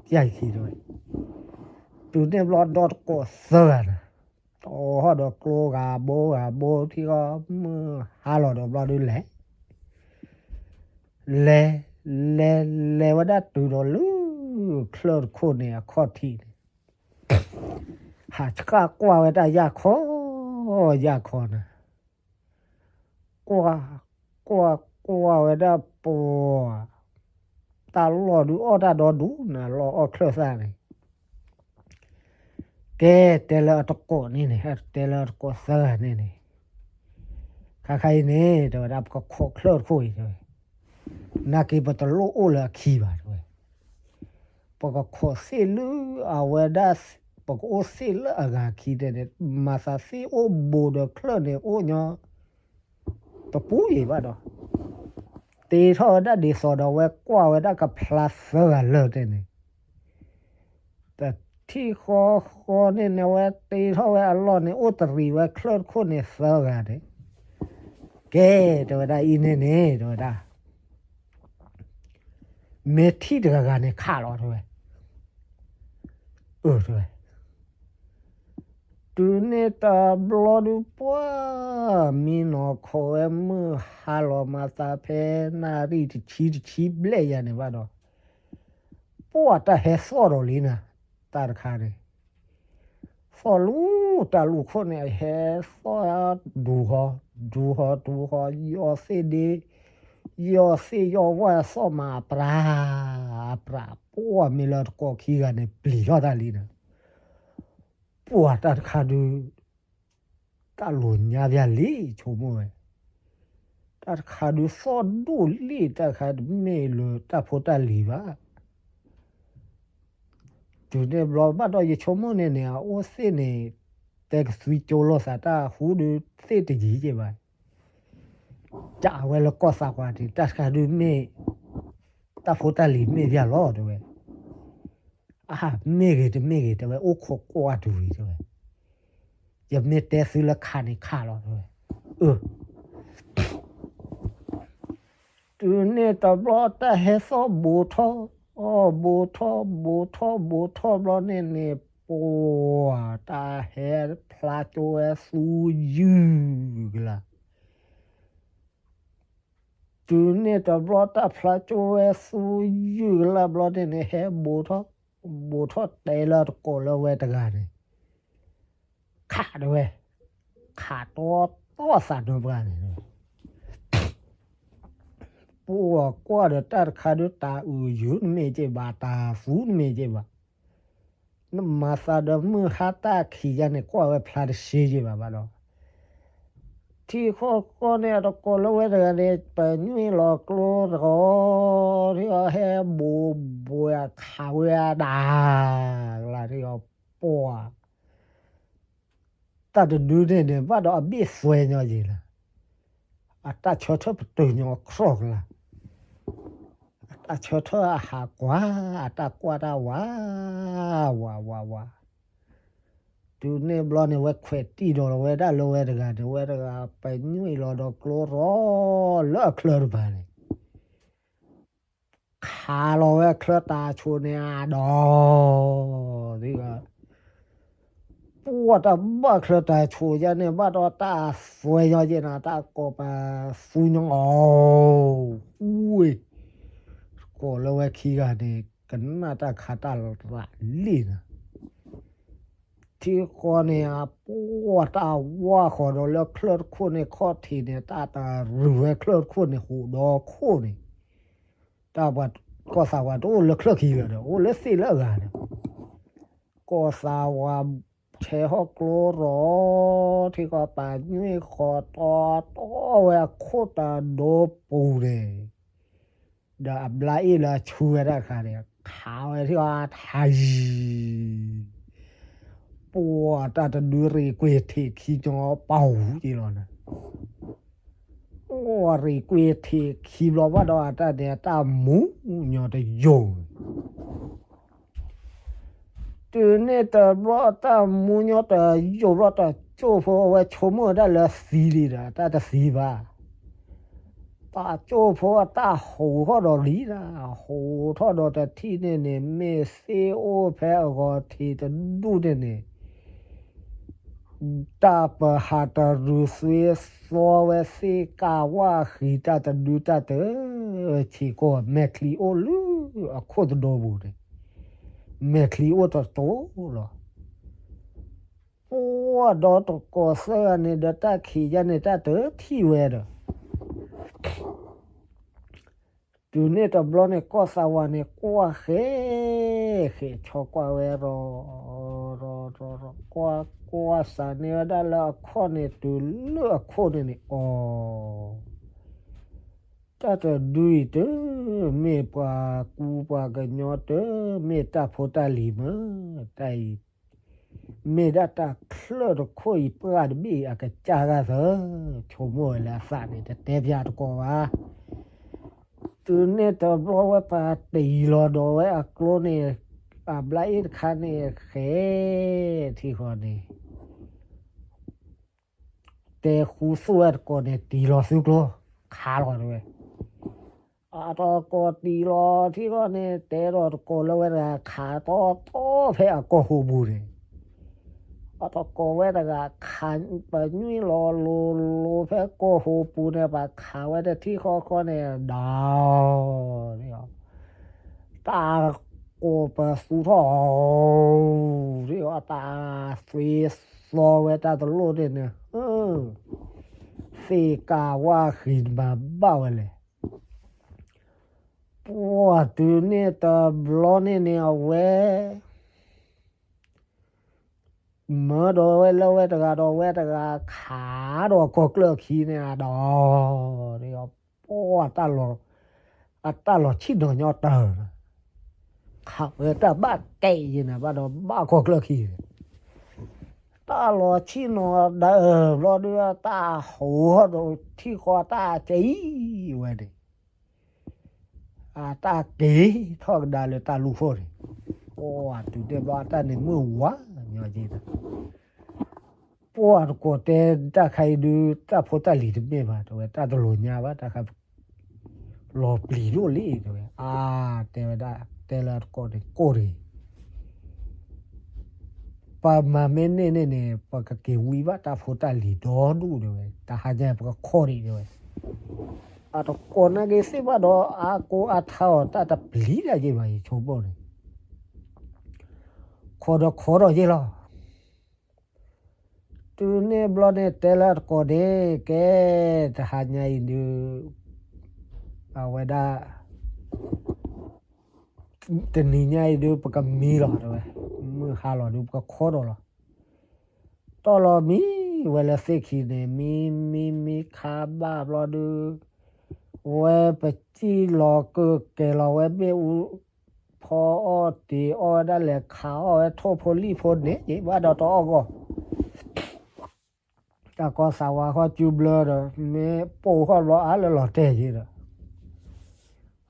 ပျၢ်ယခံ တဲဝဲ, တုၤန့ၣ်ဘျီဒီတကိးသၢဂၤန့ၣ်, တီၢ်ဟီၣ်ဒီးကျိဂၤဘိဂၤဘိထံဃီ မုၢ်ဟါလီၤဒီးဘျီဒုးလဲၤ လဲၤ, လဲၤ, လဲၤဝဲဒၣ်တုၤဒီးလၢချၢၣ်တခိၣ်န့ၣ်အခီၣ်ထံးန့ၣ်, ဟးဆှၣ်ကွၢ်ဝဲတၢ်ယၢ်ခီ, ယၢ်ခီန့ၣ်, ကွၢ်, ကွၢ်, ကွၢ်ဝဲဒၣ်ပှၤ, တၢ်လီၢ်ဒုးအီၣ်တၢ်ဒီဒူၣ်န့ၣ် လီၢ်အီၣ်ချၢၣ်သၣ်န့ၣ် ကဲ, တဲလၢအတကိးန့ၣ်န့ၣ်, တဲလၢအတကိးသၢဂၤန့ၣ်န့ၣ်, ခါခါအံၤန့ၣ် တဲဝဲဒၣ် ပကခိးချၢၣ်တခိၣ်အံၤ တဲဝဲ, နာ်က့ပတလိၣ်အိၣ်လၢအခံဘၣ် တဲဝဲ, ပကခိးသ့ၣ်လၢအဝဲဒၣ်, ပကအိၣ်သ့ၣ်လၢအဂၤခံန့ၣ်န့ၣ်, မၤသးသ့ၣ်အိၣ်ဘူးဒီးချၢၣ်န့ၣ်အိၣ်ညီ တပူၤအံၤဘၣ်ဒီး, တ့ထီၣ်ဝဲဒၣ်ဒ်သိးဒီး ဝဲကွၢ်ဝဲဒၣ်ကဖျါသၢဂၤလၢာ်န့ၣ်န့ၣ်, တထံၣ်ဃီဃီန့ၣ်န့ၣ် ဝဲတ့ထီၣ်ဝဲအလီၢ်န့ၣ် အိၣ်တရံးဝဲချၢၣ်တခိၣ်န့ၣ်သၢဂၤန့ၣ်, ကဲ, တဲဝဲဒၣ်အံၤန့ၣ်န့ၣ် တဲဝဲဒၣ် မ့ၢ်ထံၣ်တဂၤဂၤန့ၣ်ခးလီၤ တဲဝဲ, အၢ တဲဝဲ, တုၤန့ၣ်တဘျီဒုးပှၢ်, မံနီၤခိးဝဲမုၢ်ဟါလီၤမၤသးဖဲနၣ်ရံၣ်တဆံတဆံဘျဲၣ်ယၤန့ၣ်ဘၣ်ဒီး, ပှၢ်တၢ်ဟဲသီၣ်ဒီးလံနၤ, တၢ်တခါန့ၣ် သီၣ်လူၤတၢ်လူၤခိၣ်န့ၣ် အဟဲသီၣ်ဒူဟီ, ဒူဟီဒူဟီ, ယီၤသ့ၣ်ဒ့, ယီၤသ့ၣ်ယီၤဝါသီၣ်မးအပြး, အပြး, ပှၢ်မ့ၢ်လၢတကိးခံဂၤန့ၣ် ပျံၤထီၣ်တၢ်လံနၤ, ပှၢ်တၢ်တခါဒုး တၢ်လိၤညါဘၣ်လံ ဆိကမိၣ်ဝဲ, တၢ်တခါဒုးသီၣ်ဒိၣ်လံ တၢ်တခါတမ့ၢ်လၢတၢ်ဖိတၢ်လံၤဘၣ် တုၤန့ၣ်ဘျီဘၣ်ဒီးယဆိကမိၣ်န့ၣ်န့ၣ် အအိၣ်သ့ၣ်န့ၣ် တဲကသွံကၠိလိာ်သးတၢ်ဟူဒုးသ့ၣ်တယံၤက့ၤဘၣ်, တၢ်ဝဲလၢကီၢ်သးပှၢ်န့ၣ် တၢ်တခါဒုးမ့ၢ် တၢ်ဖိတၢ်လံၤမ့ၢ်ဘၣ်လီၤ တဲဝဲ, အဟါ မ့ၢ်ဂ့ၤတမ့ၢ်ဂ့ၤ တဲဝဲ အိၣ်ခိးကွၢ်တုၤဝံၤ တဲဝဲ, ယမ့ၢ်တဲသုလၢခးန့ၣ်ခးလီၤ တဲဝဲ, အၢ တုၤန့ၣ်တဘျီတၢ်ဟဲသီၣ်ဘူးထီၣ်, ဘူးထီၣ် ဘူးထီၣ် ဘူးထီၣ်ဘျီန့ၣ်န့ၣ် ပှၤ တၢ်ဟဲဖျါကၠိဝဲသူယုၢ်ကလါ, တုၤန့ၣ်တဘျီတၢ်ဖျါကၠိဝဲသူယုၢ်ကလါဘျီန့ၣ်န့ၣ် ဟဲဘူးထီၣ် ဘိးထီၣ်တဲလၢတကိးလၢဝဲတဂၤန့ၣ်, ခးတဝဲ, ခးတီတီသးနီပှၤန့ၣ်, ပှၤကွၢ်ဒီးတၢ်တခါဒုး တၢ်အုၣ်ယူၤနမ့ၢ်က့ဘၣ်, တၢ်သူနမ့ၢ်က့ဘၣ်, နမၤသးဒီးမုၢ်ဟါတၢ်ခံးယါန့ၣ် ကွၢ်ဝဲဖျါတဆှဲက့ဘၣ်ဘၣ်ဒီး ထံဃီဃီန့ၣ် အတကိးလၢဝဲတဂၤန့ၣ် ပညွံၣ်လီၤကျိရၤ, ထံဃီဟဲဘိးဘှဲးခးဝဲဒၣ်, လၢထံဃီပှၤ, တၢ်တဒုန့ၣ်န့ၣ် ဘၣ်ဒီးအဘ့ၣ်သွဲညီယံၤလီၤ, အတၢ်ဆၢထၢၣ်ပတုာ်ညီခီၣ်ကလါ, အတၢ်ဆၢထၢၣ်အဟးကွၢ်, အတၢ်ကွၢ်တၢ်ဝး, ဝးဝးဝးဝး တုၤန့ၣ်ဘျီန့ၣ် ဝဲခွဲးတံၢ်ဒီးဝဲဒၣ်လၢဝဲတဂၤန့ၣ်, ဝဲတဂၤပညွံၣ်လီၤဒီးကျိရၤလၢအချၢတဖၣ်န့ၣ်, ခးလီၤဝဲချၢတၢ်ဆိးန့ၣ်အဒီး ပှၤတၢ်ဘၣ်ချၢတၢ်ဆိးယါန့ၣ် ဘၣ်ဒီးတၢ်သွဲညီယဲနီၤ, တၢ်ကိးပသူညီအီၤ, ဝ့ၢ်, ကိးလၢဝဲခံဂၤန့ၣ် ကနၣ်တၢ်ခါတၢ်ရးလံနီၤ, ထံဃီန့ၣ် အပှၤတၢ်ဝါဃီၤဒီးလၢချၢၣ်တခိၣ်န့ၣ် ခီၣ်ထံးန့ၣ် တၢ်တရူးဝဲချၢၣ်တခိၣ်န့ၣ် ဟူးဒီးခိၣ်န့ၣ်, တၢ်ပှၤကီၢ်သးဝးတအိၣ်လၢချၢၣ်ခံလၢၤဒီး အိၣ်လၢသ့ၣ်လၢအဂၤဒီး ကီၢ်သးဝးဆဲးဟီၣ်ကျိရၤ, ထံဃီပညွံၣ်ဃီၤတီတီဝဲအခိၣ်တၢ်ဒိပူၤန့ၣ်, ဒီးအဘျါအ့ၣ်လၢအဆူဝဲဒၣ်တခါန့ၣ် ခးဝဲထံဃီထးယံၤ, ပှၤတၢ်တဒုရ့ၣ်ကွ့ၢ်ထံးခံညီပာ်ဟူးက့လီၤနီၤ, ပှၤရ့ၣ်ကွ့ၢ်ထံးခံဘျီဘၣ်ဒီးအတၢ်န့ၣ် အတၢ်မူညီတယိာ် တုၤန့ၣ်တဘျီ တၢ်မူညီတယိာ်ဘျီ တၢ်ကၠိၣ်ဖိဝဲဆိကမိၣ်ဝဲဒၣ်လၢသံလံဒီး တၢ်တသံဘၣ်. တၢ်ကၠိၣ်ဖိအတၢ်ဟူးထီၣ်ဒီးလံဒီး ဟူးထီၣ်ဒီးတထံၣ်န့ၣ်န့ၣ် မ့ၢ်သ့ၣ်အိၣ်ဖဲအဂီၤထံးတဒူၣ်န့ၣ်န့ၣ် တၢ်ပဟးတရူးသွ့သွဝဲသ့ၣ်ကးဝၣ်ဃံးတၢ်တဒုတၢ်တၢ် ဆံးကိာ်မဲာ်ချံအိၣ်လၢအခိၣ်တဒိပူၤန့ၣ် မဲာ်ချံအိၣ်တတိၤလီၤ. ပှၤဒီးတကိးသၢဂၤန့ၣ်ဒီးတၢ်ခံးယါန့ၣ် တၢ်တထံၣ်ဝဲဒီး တုၤန့ၣ်တဘျီန့ၣ် ကီၢ်သးဝးန့ၣ် ကွၢ်ဃဲ ဃဲဆီကွၢ်ဝဲရီ ရီ ရီ ရီ ကွၢ် ကွၢ်စးန့ၢ်ဝဲဒၣ်လၢအခီၣ်န့ၣ် တုၤလၢအခိၣ်န့ၣ်န့ၣ် အီၤ တၢ်တဒုအံၤတမ့ၢ်ပှၤကူပှၤကညီတ မ့ၢ်တၢ်ဖိတၢ်လံၤမ့ၢ် တၢ်အံၤ မ့ၢ်ဒၣ်တၢ်ချၢၣ်တခိၣ်အံၤ ပှၢ်တဘ့ၣ်အကစၢ်ဂၤသၢ ဆိကမိၣ်ဝဲလၢအသးန့ၣ် တတဲပၠးတကိးဘၣ်. တုၤန့ၣ်တဘျီဝဲပှၤတံၤလီၤဒီးဝဲအကျိန့ၣ် အဘျါအ့ၣ်တခါန့ၣ်ဃဲ ထံဃီန့ၣ် တဲဃူသူၣ်ဝဲတကိးန့ၣ် တံၤလီၤသုကျိ ခးလီၤတဝဲ အတကိးတံၤလီၤထံဃီန့ၣ် တဲဒီးတကိးလၢဝဲတဂၤ ခးတီတီဖဲအကီၢ်ဟိပူၤန့ၣ် အတကိးဝဲတဂၤ ခးပညွံၣ်လီၤလိၤလိၤဖဲကီၢ်ဟိပူၤန့ၣ် ပှၤခးဝဲတထံၣ်ဃီဃီန့ၣ်ဒီး တၢ်ကိးပသူထီၣ်အီၤ တၢ်သွ့သွဝဲတၢ်တလိၣ်န့ၣ်န့ၣ် သ့ၣ်ကးဝၣ်ဃံးမၤဘၣ်ဝဲလဲၣ်. ပှၤတုၤန့ၣ်တဘျီန့ၣ်န့ၣ် အဝဲ မၢဒီးဝဲလၢဝဲတဂၤဒီးဝဲတဂၤခးဒီးကီၢ်ကျၢၢ်ခံန့ၣ်ဒီး ပှၤတၢ်လီၤ အတၢ်လီၤဆံၣ်နီၤညီတၢ် ခးဝဲတၢ်ဘၣ်ကဲအံၤန့ၣ် ဘၣ်ဒီးဘၣ်ကီၢ်ကျၢၢ်ခံန့ၣ် တၢ်လီၤဆံၣ်နီၤဒၢဘျီဒီး တၢ်ဟူးထီၣ်ဒီးထံၣ်ဃီတၢ်ကဲအံၤဝဲန့ၣ် အတၢ်က့ၤထီၣ်ကဒါလၢတၢ်လူၢ်ခိၣ်န့ၣ် ပှၤတုၤန့ၣ်ဘျီအတၢ်န့ၣ်မုၢ်ဝါညီက့ၤ ပှၤတကိးတဲတၢ်ခါအံၤဒုး တၢ်ဖိတၢ်လံၤတမ့ၢ်ဘၣ် တဝဲတၢ်တလိၤညါဘၣ် တၢ်ခါ လီၤပျံၤဒိၣ်လံ တဝဲ အါ တဲဝဲဒၣ် တဲလၢတကိးန့ၣ် ကိၢ်တဂ့ၤ ပမၤမ့ၢ်န့ၢ်န့ၣ်န့ၣ် ပကက့ၤဝံဘၣ်တၢ်ဖိတၢ်လံၤဒီဒူၣ် တဝဲ တဟါညါပကခီၣ်ဒံး တဝဲ အတကိးနာ်က့ၤသ့ၣ်ဘၣ်ဒီး အါကိးအါထါအီၤ တၢ်တပျံၤဒၣ်ယ့ၢ်ဘၣ် ယဆိကမိၣ်န့ၣ် ခိးဒီးခိးထီၣ်ယ့ၢ်လီၤ. တုၤန့ၣ်ဘျီန့ၣ် တဲလၢအတကိးန့ၣ်, ကဲ, တဟါညါအံၤဒုး, အဝဲဒၣ် တနံၤညါအံၤဒုး ပကမံလီၤတဲဝဲ, မုၢ်ဟါလီၤဒုး ပကခိးဒီးလီၤ. တီၢ်လီၤမံဝဲလၢသ့ၣ်ခံန့ၣ်, မံမံမံခါဘၣ်ဘျီဒုး, ဝဲပစံၣ်လီၤကၢကဲၤလီၤဝဲမ့ၣ်အူ, ဖီအီၣ်တ့ၤအီၣ်ဝဲဒၣ်လဲၤ ခးအီၣ်ဝဲထိၣ်ဖိလံၣ်ဖိန့ၣ် ဘၣ်ဒီးတအီၣ်ဂီၢ် တၢ်ကီၢ်သးဝးဃီၣ်စုဘျၢဒီး မ့ၢ်ပိၢ်ဃီၣ်ဘျီအါလၢလီၤတဲာ်ယံၤဒီး,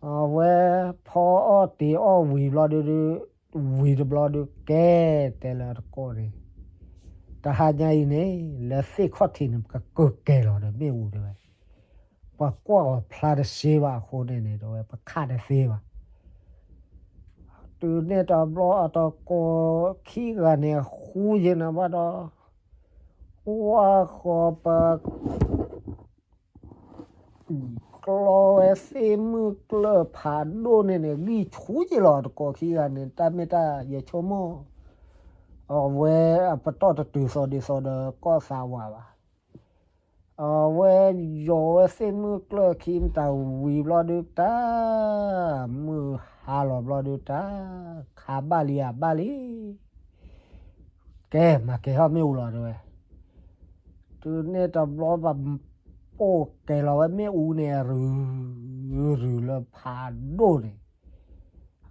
အဝဲဖီအီၣ်တ့ၤအီၣ်ဝံၤဘျီဒုး, ဝံၤတဘျီဒုး ကဲ, တဲလၢအတကိးန့ၣ်, တဟါညါအံၤန့ၣ် လၢသ့ၣ်ခီၣ်ထံးန့ၣ် ပကကၢကဲၤလီၤဒီးမ့ၣ်အူတဲဝဲ, ပကွၢ်အီၤဖျါတသ့ဘၣ်အဃိန့ၣ်န့ၣ် တဲဝဲ ပခးတသ့ဘၣ်. တုၤန့ၣ်တဘျီ အတကိးခံဂၤန့ၣ် ဃူယဲနၤဘၣ်ဒီး, ဝါဃီပ ကျီဝဲသ့ၣ်မုၢ်ကျၢၢ်ဖးဒိၣ်န့ၣ်န့ၣ် ဂံၢ်ဆူယဲလီၤ တကိးခံဂၤန့ၣ် တၢ်မ့ၢ်တၢ်ယဲဆိကမိၣ်, အဝဲအပတီၢ်တတုၤသီဒ်သိးဒီးကီၢ်သးဝးဘၣ်. အဝဲယီၤဝဲသ့ၣ်မုၢ်ကျၢၢ်ခံမတၤဝံၤဘျီဒုးတၢ်, မုၢ်ဟါလီၤဘျီဒုးတၢ်, ခးဘၣ်လံဧါဘၣ်လံ ကဲ, မၤကဲၤထီၣ်မ့ၣ်အူလီၤတဲဝဲ. တုၤန့ၣ်တဘျီဘၣ် ပိၢ်ကဲၤလီၤဝဲမ့ၣ်အူန့ၣ် ရုၤရုၤလၢဖးဒိၣ်န့ၣ်,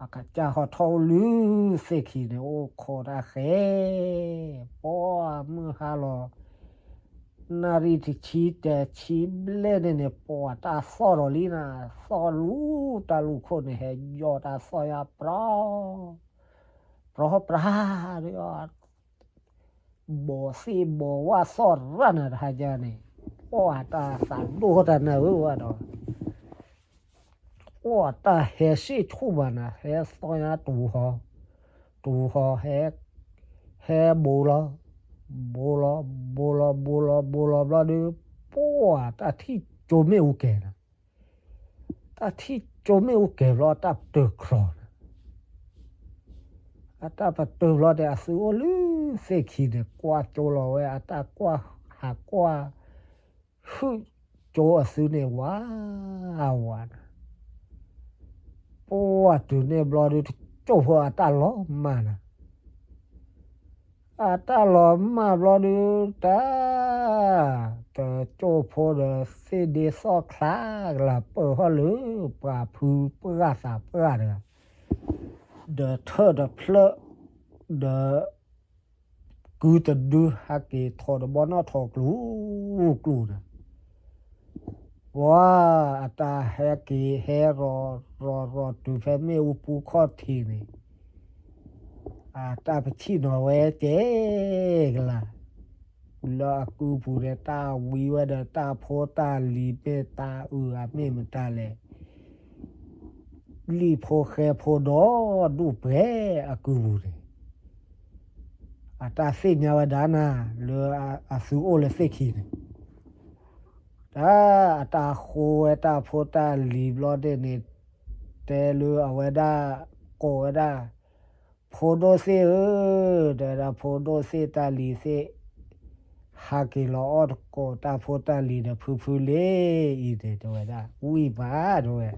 အကစၢ်ဟီၣ်ထီၣ်အိၣ်လၢသ့ၣ်ခံန့ၣ် အိၣ်ခိးတၢ်ဃဲ, ပှၢ်မုၢ်ဟါလီၤ နၣ်ရံၣ်တဆံတဆံဘျဲၣ်န့ၣ်န့ၣ် ပှၢ်တၢ်သီၣ်ဒီးလံနၤ, သီၣ်လူၤတၢ်လူၤခိၣ်န့ၣ် ဟဲယီၤတၢ်သီၣ်ညါပြီ, ပြီပြးဒီး ဘီၣ်သ့ၣ်ဘီၣ်ဝၣ်သီၣ်ရၣ်နၤတဟါညါန့ၣ်, ပှၢ်တၢ်သးဒိၣ်တၢ်နၢ်ဧၢဝဲဒီး ပှၢ်တၢ်ဟဲစ့ၣ်ဆူၣ်ဘၣ်နၤ, ဟဲသီၣ်ညါတူၤဟီ, တူၤဟီ, ဟဲဘိလီၤ, ဘိလီၤ, ဘိလီၤ, ဘိလီၤ, ဘိလီၤဘျီဒုး, ပှၢ်တၢ်ထံၣ်ကၠိမ့ၣ်အူကဲၤနၤ, တၢ်ထံၣ်ကၠိမ့ၣ်အူကဲၤဘျီ အတၢ်ပတုာ်ချီနၤ, အတၢ်ပတုာ်ဘျီဒီး အသုအိၣ်လၢသ့ၣ်ခံန့ၣ် ကွၢ်ကၠိလီၤဝဲ အတၢ်ကွၢ်ဟးကွၢ် ဟုၣ်ကၠိအသုန့ၣ် ဝါဝါနၤ, ပှၢ်တုၤန့ၣ်ဘျီဒုး တကၠိဖိအတၢ်လီၤမၢ်နၤ, အတၢ်လီၤမၢ်ဘျီဒုးတၢ်, တကၠိဖိဒီးသ့ၣ်ဒ့သီၣ်ချါကလၤပၢၢ်ဟီၣ်လၢ ပှၤဖုပှၢ်သးပှၢ်တဂၤ, ဒီးထၢၣ်တဖျၢၣ်, ဒီး ကုတဒုဟဲက့ၤထီၣ်တဘီနီၣ်ထီၣ်ကျိၤကျိၤဒီး, ပှၢ်အတၢ်ဟဲက့ၤဟဲရီၤရီၤရီၤတုၤဖဲမ့ၣ်အူပူၤခီၣ်ထံးန့ၣ်, အတၢ်ပဆံၣ်နီၤဝဲကဲကလၤ, လၢအကုပူၤန့ၣ် တၢ်ဝံဝဲဒီးတၢ်ဖိတၢ်လံၤမ့ၢ်တၢ်အုၣ်အမ့ၢ်မတၤလဲၣ် လံာ်ဖိဃဲဖိဒီဒူၣ်ပှဲၤအကုပူၤန့ၣ်, အတၢ်သ့ၣ်ညါဝဲဒၣ်နၤ လၢအသုအိၣ်လၢသ့ၣ်ခံန့ၣ်, တၢ်အတၢ်ဃိဝဲတၢ်ဖိတၢ်လံၤဘျီန့ၣ်န့ၣ်, တဲလၢအဝဲဒၣ်ကိးဝဲဒၣ်, ဖိဒိၣ်သ့ၣ်ဧၢ, တဲဝဲဒၣ်ဖိဒိၣ်သ့ၣ်တၢ်လံၤသ့ၣ် ဟးက့ၤလီၤအီၣ်တကိးတၢ်ဖိတၢ်လံၤဒီးဖုဖုလ့အံၤန့ၣ် တဲဝဲဒၣ် ဝံၣ်မး တဲဝဲ,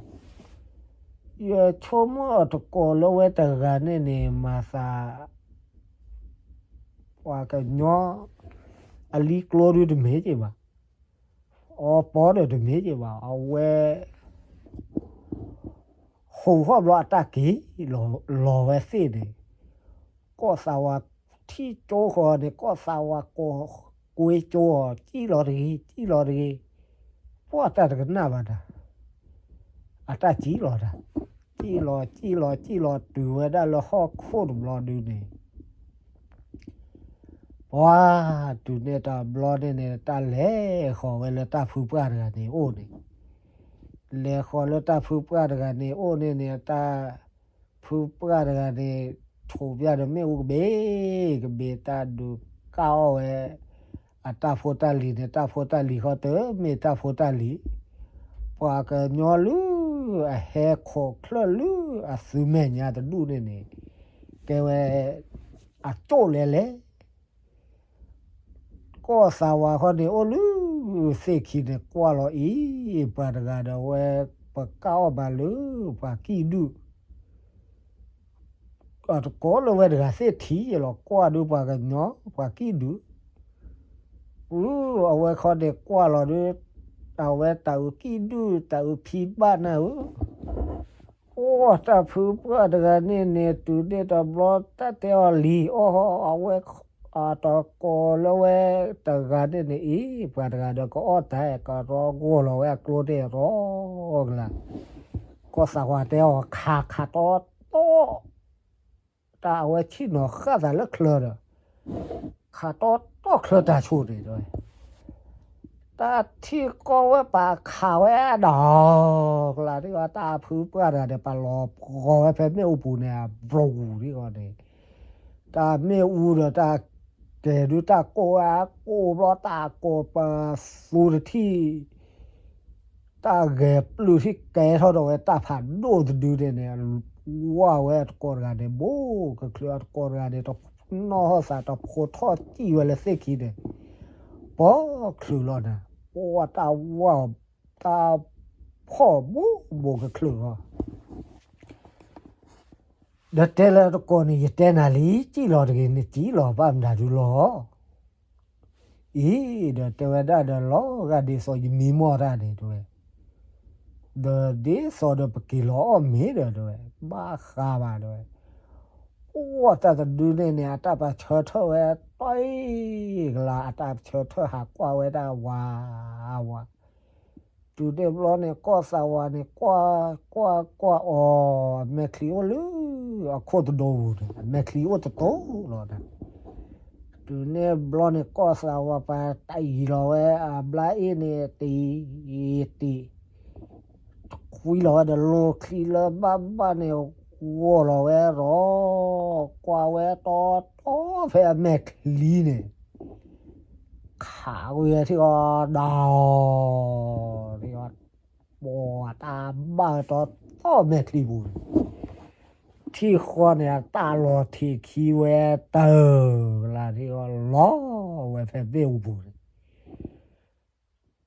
ယဆိကမိၣ်အီၤတကိးလၢဝဲတဂၤန့ၣ်န့ၣ် မၤသး ပှၤကညီ အလံၤကျိဒုးတမ့ၢ်က့ၤဘၣ်, အီပီဒီးတမ့ၢ်က့ၤဘၣ်, အဝဲ ဟိးဃီဘျီအတၢ်က့ၤလီၤဝဲသ့ၣ်န့ၣ်, ကီၢ်သးဝးထံၣ်ကၠိဃီန့ၣ် ကီၢ်သးဝးကွၢ်ကွ့ကၠိအီၤ ကံၣ်လီၤတဂ့ၤ ကံၣ်လီၤတဂ့ၤ, ပှၢ်တၢ်တကနၣ်ဘၣ်တၢ်, အတၢ်ကံၣ်လီၤတၢ်, ကံၣ်လီၤ ကံၣ်လီၤ ကံၣ်လီၤတုၤဝဲဒၣ်လၢဟီၣ်ခိၣ်တဘျီဒုးန့ၣ် ပှၤတုၤန့ၣ်တဘျီန့ၣ်န့ၣ် တၢ်လဲၤဃီၤဝဲလၢတၢ်ဖုပှၢ်တဂၤန့ၣ်အိၣ်န့ၣ်, လဲၤဃီၤလၢတၢ်ဖုပှၢ်တဂၤန့ၣ်အိၣ်န့ၣ်န့ၣ် တၢ်ဖုပှၢ်တဂၤန့ၣ် ထိးပျၢ်ဒီးမ့ၣ်အူကဘ့ၣ်ကဘ့ၣ် တၢ်ဒုးကၣ်အီၣ်ဝဲ အတၢ်ဖိတၢ်လံၤန့ၣ် တၢ်ဖိတၢ်လံၤဃီတမ့ၢ်တၢ်ဖိတၢ်လံၤ, ပှၤကညီလၢအဟဲခိးချၢၣ်လၢအသုမဲာ်ညါတဒူၣ်န့ၣ်န့ၣ် ကဲဝဲ အကၠိၣ်လဲၤလဲၤ ကီၢ်သးဝးခီန့ၣ် အိၣ်လၢသ့ၣ်ခံန့ၣ် ကွၢ်လီၤအံၤ ပှၤတဂၤဒီးဝဲ ပကၢ်အီၣ်ဘၣ်လၢ ပှၤကံၣ်ဒုၣ် အတကိးလၢဝဲတဂၤသ့ၣ်ထံးယလီၤ ကွၢ်ဒုးပှၤကညီ ပှၤကံၣ်ဒုၣ် အဝဲခီန့ၣ်ကွၢ်လီၤဒုး အဝဲတၢ်အုးကံၣ်ဒုၣ် တၢ်အုးဖံဘၣ်နၢ်ဧၢ အိၣ်တၢ်ဖုပှၢ်တဂၤန့ၣ်န့ၣ် တုၤန့ၣ်တဘျီတၢ်တဲအီၤလံ အီၣ် အဝဲ အတကိးလၢဝဲတဂၤန့ၣ်န့ၣ်အံၤ ပှၤတဂၤဒီးကအီၣ်တၢ် ကရီဂီၢ်လီၤဝဲအကျိတ့ၢ်ရီကလး ကီၢ်သးဝးတဲအီၤ ခးခးတီတီ တၢ်အဝဲဆ့ၣ်နီၤဃၣ်သးလၢချၢဒီး ခးတီတီချၢတၢ်ဆိၣ်န့ၣ်တဲဝဲ တၢ်ထံၣ်ကီၢ်ဝဲပာ်ခးဝဲဒၣ် ကလးဒ်အီၤ တၢ်ဖုပှၢ်တဂၤဒီး ပာ်လီၤပှီၤဝဲဖဲမ့ၣ်အူပူၤန့ၣ် အဘြီၣ်ဒ်အီၤန့ၣ် တၢ်မ့ၣ်အူဒီးတၢ်ကဲၤဒုးတၢ်ကိၢ်ဝဲအကိၢ်ဘျီ တၢ်ကိၢ်ပသူတထံၣ် တၢ်ဂဲၤပျုၢ်ထံၣ်ကဲထီၣ်ဒီးဝဲတၢ်ဖးဒိၣ်တဒုန့ၣ်န့ၣ် ဝၢ်ဝဲအတကိးတဂၤန့ၣ် ဘိၣ်ကချုးအတကိးတဂၤန့ၣ် တနီၣ်ဟီၣ်သးတဖိထီၣ်စံၣ်ဝဲလၢသ့ၣ်ခံန့ၣ် ပီချုးလီၤန့ၣ် ပီတၢ်ဝၢ်အီၤ တၢ်ဖီၣ်ဘိၣ်ဘိၣ်ကချုးအီၤ ဒီးတဲလၢတကိးန့ၣ် ယတဲနၤလံ စံၣ်လီၤတဂ့ၤ နစံၣ်လီၤဘၣ်မနုၤဒုလီၤ အံၤ ဒီးတဲဝဲဒၣ်ဒီးလီၤဂာ်ဒ်သိးယမံမီၢ်တၢ်န့ၣ်တဲဝဲ ဒီးဒ်သိးဒီးပက့ၤလီၤအီၣ်မ့ၤဒီးတဲဝဲ ဘၣ်ဃးဘၣ်တဲဝဲ အိၣ်တၢ်တဒုန့ၣ်န့ၣ် အတၢ်ပာ်ဆၢထၢၣ်ဝဲ တၢ်အံၤကလးအတၢ်ပာ်ဆၢထၢၣ်ဟးကွၢ်ဝဲဒၣ်ဝးဝး တုၤန့ၣ်ဘျီန့ၣ် ကီၢ်သးဝးန့ၣ် ကွၢ်ကွၢ်ကွၢ်အီၤ အမဲာ်ချံအိၣ်လၢ အခိၣ်တဒိပူၤန့ၣ် အမဲာ်ချံအိၣ်တတိၤလီၤန့ၣ် တုၤန့ၣ်ဘျီန့ၣ် ကီၢ်သးဝးပှၤတၢ်ယံၤလီၤဝဲ အဘျါအ့ၣ်န့ၣ် တံၤတံၤ တကွံလီၤဝဲဒီးလိၤချံလၢဘၣ်ဘၣ်န့ၣ် ဂီၤလီၤဝဲဒီး ကွၢ်ဝဲတီတီဖဲအမဲာ်ချံန့ၣ် ခးဝံၤထံၣ်အီၤဒီး ပှၤတၢ်ဘၣ်ဝဲတီတီမဲာ်ချံပူၤန့ၣ် ထံၣ်ဃီန့ၣ် အတၢ်လီၤထံးခံဝဲတၢၢ်ကလးထံၣ်အီၤလီၤဝဲဖဲဘ့ၣ်အူပူၤန့ၣ်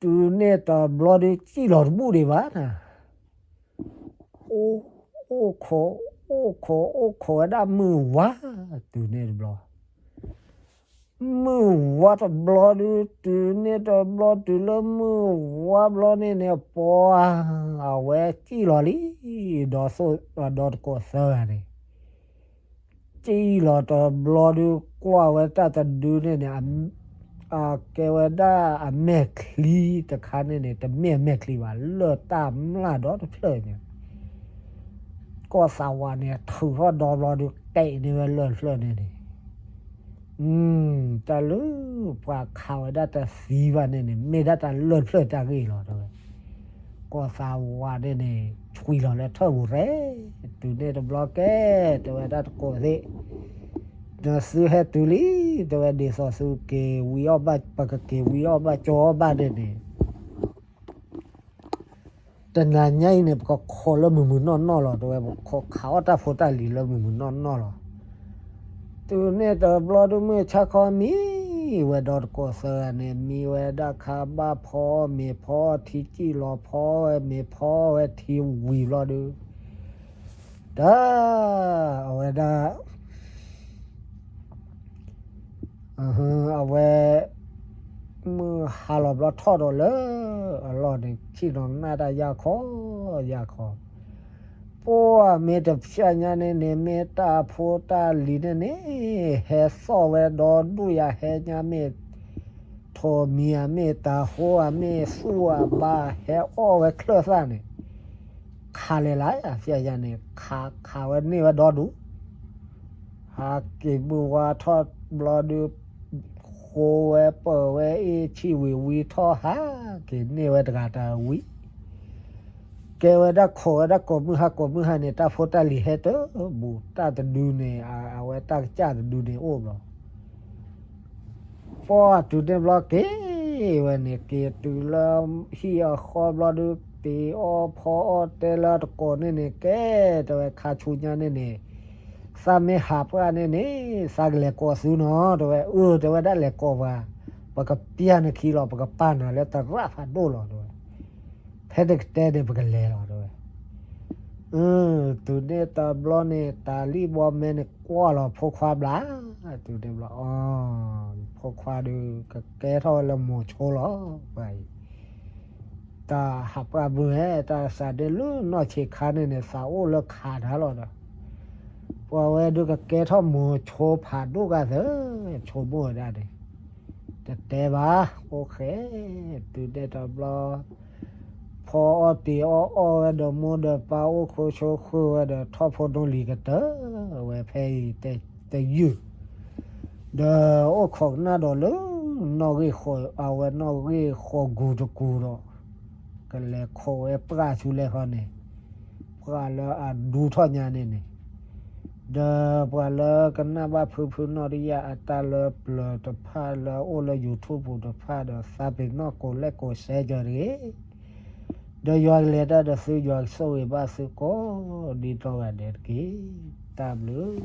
တုၤန့ၣ်တဘျီဒုးစံၣ်လီၤတဘူၣ်ဒံးဘၣ်နၤ အိၣ်ခိး အိၣ်ခိး အိၣ်ခိးဝဲဒၣ်မုၢ်ဝါ တုၤန့ၣ်တဘျီ မုၢ်ဝါတဘျီဒုး တုၤန့ၣ်တဘျီတုၤလၢမုၢ်ဝါဘျီန့ၣ်န့ၣ် ပှၤ အဝဲစံၣ်လီၤလံ ဒီးသိၣ် ဒီးတကိးသၢဂၤန့ၣ် စံၣ်လီၤတဘျီဒုး ကွၢ်ဝဲတၢ်တဒုန့ၣ်န့ၣ် အကဲဝဲဒၣ်အမဲာ်ချံတခါန့ၣ်န့ၣ် တမ့ၢ်အမဲာ်ချံဘၣ် လၢၢ်တၢ်မျၢ်ဒီတဖျၢၣ်န့ၣ် ကီၢ်သးဝးန့ၣ် ထုးထီၣ်ဒီဘျီဒုး ကဲးန့ၢ်ဝဲလၢၢ်တဖျၢၣ်န့ၣ်န့ၣ် တၢ်လၢပှၤခးဝဲဒၣ်တသံဘၣ်န့ၣ်န့ၣ် မ့ၢ်ဒၣ်တၢ်လၢၢ်တဖျၢၣ်တၢ်ဂ့ၢ်လီၤတဲဝဲ ကီၢ်သးဝးန့ၣ်န့ၣ် ဆွံလီၤလၢထၢၣ်ပူၤရဲ တုၤန့ၣ်တဘျီကဲ တဲဝဲဒၣ်တကိးသ့ၣ် နသုဟဲတုၤလံ တဲဝဲ ဒ်သိးသုက့ၤဝံအီၣ်ဘၣ် ပကက့ၤဝံအီၣ်ဘၣ်ကၠီအီၣ်ဘၣ်န့ၣ်န့ၣ် တနၤညါအံၤန့ၣ် ပကခိးလၢမုာ်မုာ်နီၢ်နီၢ်လီၤ တဲဝဲ ပခိးခးအီၣ်တၢ်ဖိတၢ်လံၤလၢမုာ်မုာ်နီၢ်နီၢ်လီၤ တုၤန့ၣ်တဘျီဒုး မုၢ်ဆါခီမံ ဝဲဒီးတကိးသၢဂၤန့ၣ် မံဝဲဒၣ်ခါဘၣ်ဖီမ့ၤဖီထံ စံၣ်လီၤဖီဝဲမ့ၤဖီဝဲထံဝံၤဘျီဒုး တၢ် အဝဲဒၣ် အဝဲ မုၢ်ဟါလီၤဘျီထီၣ်ဒီးလၢအလီၢ်န့ၣ် ဆ့ၣ်နီၤနၢ်တၢ်ယၢ်ခီ ယၢ်ခီ ပှၤမ့ၢ်တဖျၢၣ်ညါန့ၣ်န့ၣ် မ့ၢ်တၢ်ဖိတၢ်လံၤန့ၣ်န့ၣ် ဟဲသီၣ်ဝဲဒီဒူၣ်ယၤ ဟဲညါမ့ၢ် ထိးမံၤဧါမ့ၢ်တၤဟိဧါမ့ၢ်သူၣ်ဧါဘၣ် ဟဲအီၣ်ဝဲချၢၣ်သၣ်န့ၣ် ခးလဲၤလၢယၤ ဖျၢၣ်ညါန့ၣ် ခးခးဝဲန့ၢ်ဝဲဒီဒူၣ် ဟးက့ၤမုၢ်ဝါထီၣ်ဘျီဒုး ဃိဝဲပၢၤဝဲအ့ၣ်ဆံၣ်ဝံၤဝံထီၣ် ဟးက့ၤန့ၢ်ဝဲတဂၤတၢ်ဝံၤ ကဲဝဲဒၣ်ခိးဝဲဒၣ်ကိးမုၢ်ဟါကိးမုၢ်ဟါန့ၣ် တၢ်ဖိတၢ်လံၤဟဲတဘူၣ် တၢ်တဒုန့ၣ် အဝဲတၢ်ကစၢ်တဒုန့ၣ်အိၣ်ဘျီ ပှၤတုၤန့ၣ်ဘျီက့ၤဝဲန့ၣ် က့ၤတုၤလၢဟံၣ်အဃီဘျီဒုး ပ့ၤအီၣ်ဖီအီၣ်တဲလၢတကိးန့ၣ်န့ၣ် ကဲ တဲဝဲခါဆူညါန့ၣ်န့ၣ် သးမ့ၢ်ဟးပှၢ်န့ၣ်န့ၣ် သးကလဲၤကိးသုနီၤ တဲဝဲ. အၢ တဲဝဲဒၣ် လဲၤကိးပှၤ, ပကပျၢ်နခံလီၤ, ပကပာ်နၤလၢတရၣ်ဖးဒိၣ်လီၤ တဲဝဲ. ဖဲတကတဲန့ၣ် ပကလဲၤလီၤ တဲဝဲ. အၢ တုၤန့ၣ်တဘျီန့ၣ် တၢ်လံၣ်ဘီမဲန့ၣ်ကွၢ်လီၤဖိခွါဘျါ, တုၤန့ၣ်ဘျီ အီ ဖိခွါဒီး ကကဲထီၣ်ဝဲလၢမိၤဆိလီၤ ပှၤအံၤ တၢ်ဟးပှၢ်မုၢ်ဟဲ တၢ်သးဒ့လၢနီၢ်ဆံးခါန့ၣ်န့ၣ် သးအိၣ်လၢခးတၢ်လီၤဒီး ပှၤဝဲဒုးကကဲထီၣ်မိၤဆိဖးဒိၣ်ကသၢ ဆိကမိၣ်ဝဲဒၣ်န့ၣ် တတဲဘၣ် အိၣ်ဃဲ တုၤဒဲးတဘျီ ဖီအီၣ်တံၤအီၣ်အီၣ်ဝဲဒီး မိၢ်ဒီးပၢ်အိၣ်ခိဆိဃုာ်ဝဲဒီး ထီၣ်ဖိဒိလံၤကတၢၢ်ဝဲဖဲအံၤ တယုၢ် ဒီးအိၣ်ခိးကနၣ်ဒီးလၢ နီၣ်ဂံၢ်ဃီ အဝဲနီၣ်ဂံၢ်ဃီကူၤတကူၤဒီး ကလဲၤခိးဝဲပှၢ်ဆူလဲၣ်ဃီန့ၣ် ပှၢ်လၢအဒူထီၣ်ညါန့ၣ်န့ၣ် ဒီးပှၤလၢကနၣ်ဘၣ်ဖုဖုနီၣ်တယၢ်အတၢ်လၢပျၢၤတဖၣ်လၢအိၣ်လၢ YouTube ပူၤတဖၣ်ဒီး သးပ့ၤနီၣ်ကိးလဲၣ်ကိးစဲကၢၤတဂ့ၤ ဒီးယွၤကလဲၤတၢ်ဒီးသု ယွၤကဆိၣ်ဂ့ၤဘၣ်သုကိးဒ်နီၢ်ဂၤဒဲးတက့ၢ်. တၢ်ဘျုး